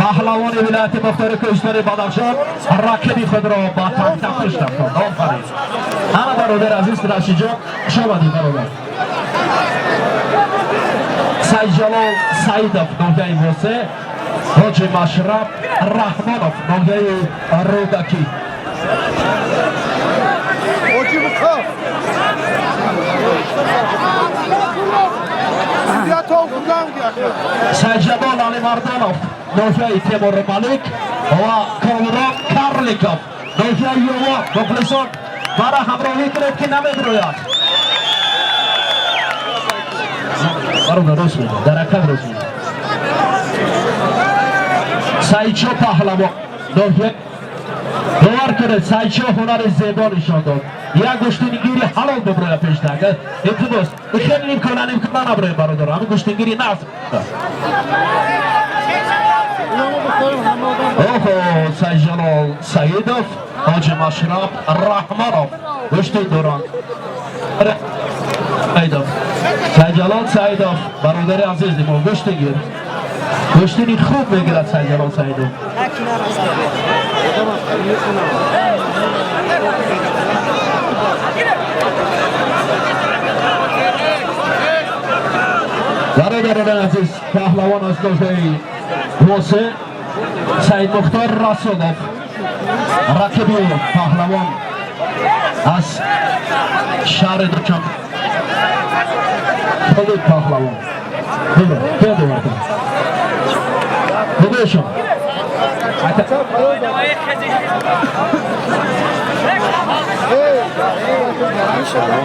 Паҳлавони вилояти мухтори кӯҳистони Бадахшон рақиби худро ба тахта пушт афтод. Офарин. Ана бародари азиз Рашидҷон, хуш омадӣ, бародар. Сайдҷалол Саидов, ноҳияи Восе, Ҳоҷи Машраб Раҳмонов, ноҳияи Рӯдакӣ. Hoca bu kaf. Ya tavuklar diye. Сайдҷамол Алимардонов, ноҳияи Темурмалик, ва Комрон Карликов, ноҳияи Ёвон. Мухлисон, мара ҳамроҳӣ кунед, ки намедрояд. Бародар, рост мегӯ, дар ҳақиқат рост мегӯ. Саидшо паҳлавон, ноҳия. Бовар кунед, Саидшо ҳунари зебо нишон дод. Як гӯштингири ҳалол биброя пештак. Илтимос, хеле нимкона нимкона наброем, бародар, ҳамин гӯштингири насб. Оҳо, Сайдҷалол Саидов, Ҳоҷи Машраб Раҳмонов гӯштин доранд. Саидов, Сайдҷалол Саидов, бародари азизи мо, гӯштингир, гӯштини хуб мегирад Сайдҷалол Саидов. Бародарони азиз, паҳлавон аз ноҳияи Восе Саидмухтор Расулов, рақиби паҳлавон аз шаҳри Душанбе Холид паҳлавон. Кия бовар кунад? Бигӯешон.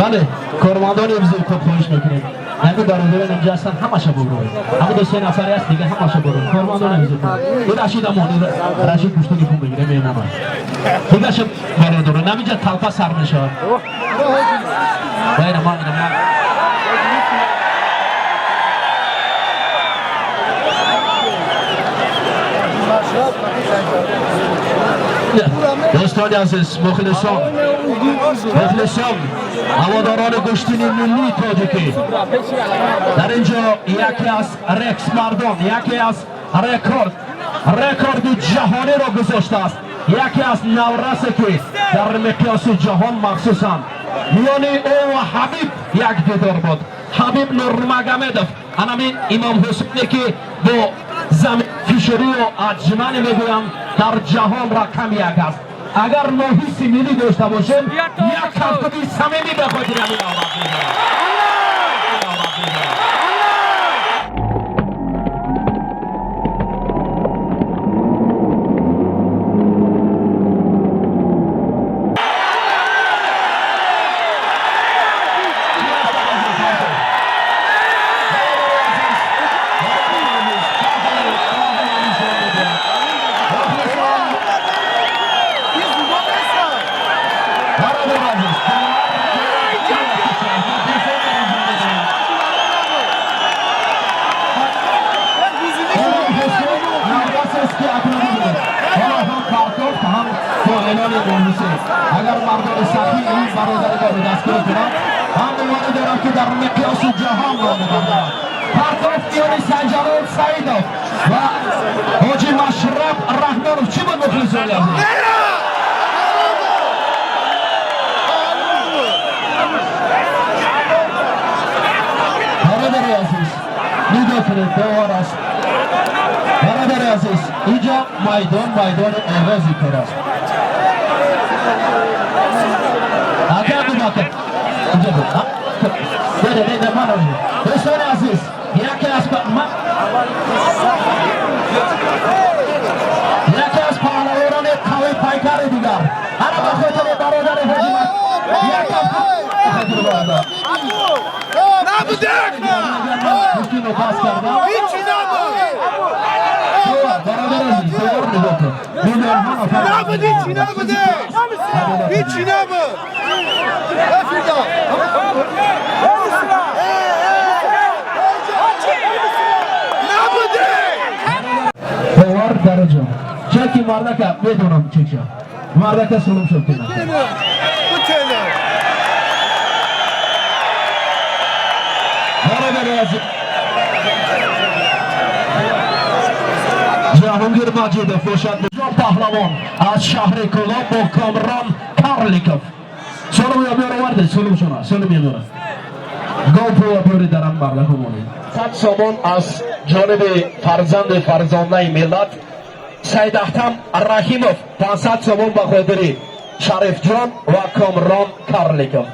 Бале, кормандони ҳифзи ҳуқуқ, хоҳиш мекунем, ҳамин бародарон инҷа ҳастанд, ҳамаша буброед. Ҳамин ду се нафаре аст, дига ҳамаша буброед. Кормандони ҳифзи ҳуқуқ. Ин Рашид амон, ин Рашид гӯштини хун мегире, меҳмонад. Дигаша бародарон, ҳаминҷа талпа сар мешавад. Байна ман, ина ман. Дӯстони азиз, мухлисон, мухлисон, ҳаводорони гӯштини миллии тоҷикӣ, дар ин ҷо яке аз рексмардон, яке аз рекорди ҷаҳониро гузоштааст, яке аз наврасе, ки дар миқёси ҷаҳон, махсусан миёни ӯ ва Ҳабиб як дидор буд, Ҳабиб Нурмагомедов, анамин Имом Ҳусейне, ки бо заминфишорию аҷмане мегӯянд, дар ҷаҳон рақами як аст. Агар мо ҳисси миллӣ дошта бошем, як кафкуби самимӣ ба хотири ҳамин наврас мезанам. Наврас мезанам. Бародар азиз, наврас аст, ки акнун бибинед, ҳоло ҳам партофт, ҳам фоилони Имом. Агар мардони сахӣ ин бародари моро дастгирӣ кунанд, ҳам боварӣ дорам, ки дар миқёси ҷаҳон ном мебардорад. Партофт миёни Сайдҷалол Саидов ва Ҳоҷи Машраб Раҳмонов чӣ буд, мухлисони азиз? Бародари азиз, нигоҳ кунед, бовар аст. Бародари азиз, инҷо майдон майдони оғози кор аст. Ака Абубакр инҷо буд. Не, не, не, ман дӯстони азиз, яке аз яке аз паҳлавонони қавӣ пайкари дигар, ана ба хотири бародари ҳоҷи, як хотири бародар. Набуд! Гӯштино пас кардам. Ҳичи набуд! Бародар азиз, бовар, нигоҳ кун, миллионҳо нафар. Набуд, ҳичи набуд! Ҳичи набуд! Африда! Набуд! Бовар дараҷа чаки мардака медонам, чеча мардака сулум шуд. Бутена! Бародари азиз, Ҷаҳонгир Маҷидов бошад, паҳлавон аз шаҳри Кӯлоб бо Комрон Карликов. Солим ёбёр оварде, солим шуна, солим ёбёра. Гов ёбёри дарам мардакумони. 100 сомон аз ҷониби фарзанди фарзонаи миллат Сайдахтам Раҳимов, 500 сомон ба хотири Шарифҷон ва Комрон Карликов.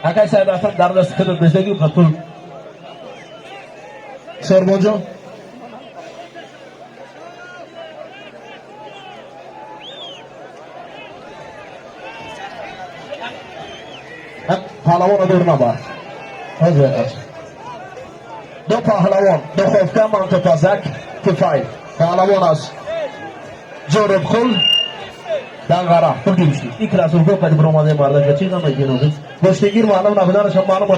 Акай Сайдахтам, дар дасти худат биздаги пул. Сорбонҷон, паҳлавона дур набар. Ду паҳлавон, духовка, мантупазак, тифайл. Паҳлавон аз Ҷорубқул, Данғара. Бигиришти ин кроссовка қади биромадаи мардака чӣ намекунад? Гӯштигир маълум набуданашам маълум.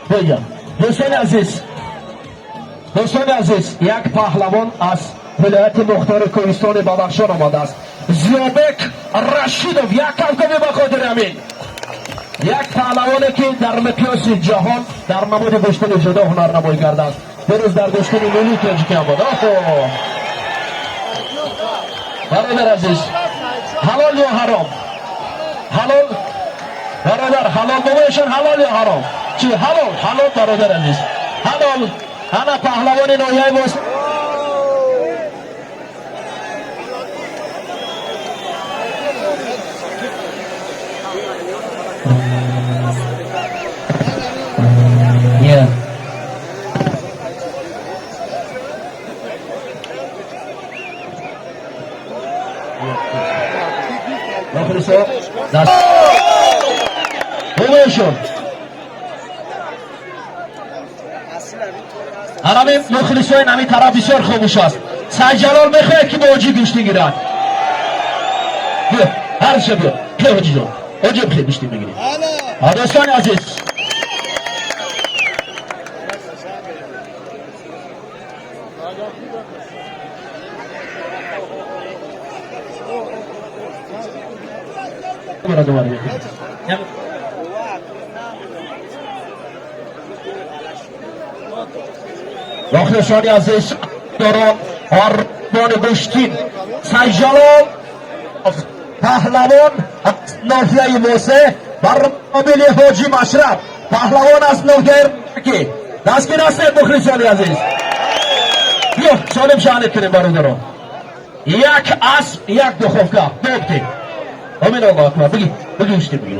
Бигам, дӯстони азиз, дӯстони азиз, як паҳлавон аз вилояти мухтори кӯҳистони Бадахшон омадааст, Зиёбек Рашидов. Як кавкаби ба хотири амин, як паҳлавоне ки дар миқёси ҷаҳон дар намуди гӯштини ҷудо ҳунарнамоӣ кардааст. Дирӯз дар гӯштини миллии тоҷикиам буд. Оҳо, бародар азиз, ҳалол ё ҳаром? Ҳалол, бародар, ҳалол. Бобоишон, ҳалол ё ҳаром? Чӣ? Ҳалол, ҳалол, бародар азиз, ҳалол. Ана паҳлавони ноҳияи Вос. Yeah. Мухлисо, даст бобоишон. Ҳарами мухлисои нами тараф бисёр хомӯш аст. Сайҷалол мехоҳад, ки бо ҳоҷӣ гӯштӣ гирад. Биё, ҳарша биё, биё, ҳоҷиҷон, ҳоҷи, бихе гӯштӣ мегирӣ. Дӯстони азиз, мухлисони азиз, дорон арбони гӯштин, Сайҷалол паҳлавон аз ноҳияи Восе бар муқобили Ҳоҷи Машраб, паҳлавон аз ноҳияи Ки. Дастгир ҳастед, мухлисони азиз. Биё, солим шаҳнид кунем, бародарон. Як асп, як духовка добти. Амин, Аллоҳу акбар. Биги, биги, гӯшти биги.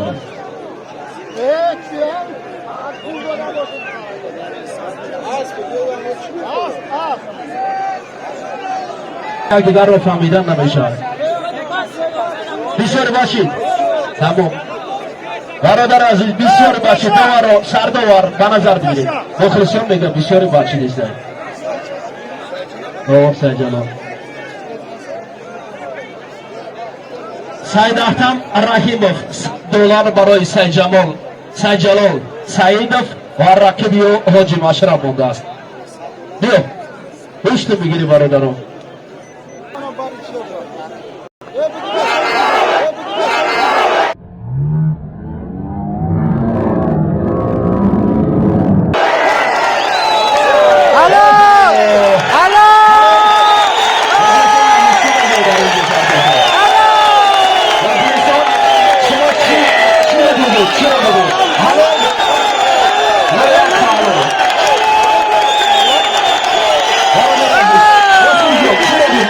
Якдигарро фаҳмидан намешавад. Бисёр бошид, тамом. Бародар азиз, бисёр бошид. Доварро, сардовар, ба назар бигиред. Мухлисон мегӯям, бисёри бачи нестанд. Сайҷалол, Сайдахтам Раҳимов, доллар барои Сайҷамол, Сайҷалол Саидов ва рақиби ӯ Ҳоҷи Машраб мондааст. Биё, гӯшти бигирӣ, бародарон. Шумо чиро дидед? Чиро дидед? Ҳалол ё як паҳлӯ? Бародар азиз, Расулҷон, чиро дидед?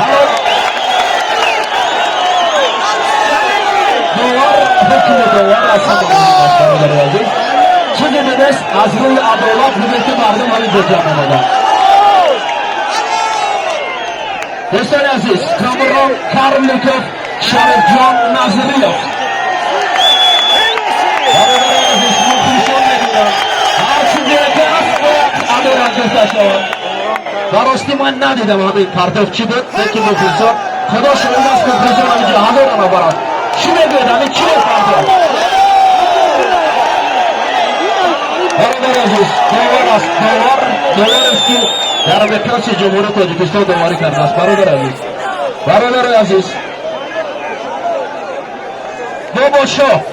Ҳалол? Довар, ҳукми довар аз ҳама муҳим аст, бародари азиз. Чизе нест, аз рӯи адолат бигӯед, ки мардум ҳамин ҷо ҷамъ омаданд. Дӯстони азиз, Камрон Карликов, Шарифҷон Назриев. Бародари азиз, мухлисон мегӯянд, ҳар чизе ки ҳаст, бояд адолат гуфта шавад. Ба ростӣ, ман надидам, ҳамин партов чӣ буд, лекин мухлисон, худо шоҳид аст, мухлисон ҳаминҷо ҳазора нафар аст. Чӣ мегӯяд, ҳамин чӣ буд партов? Бародари азиз, довар Аст, довар, доварест, ки дар миқёси Ҷумҳурии Тоҷикистон доварӣ кардааст. Бародари азиз, бародари азиз, Бобошоҳ.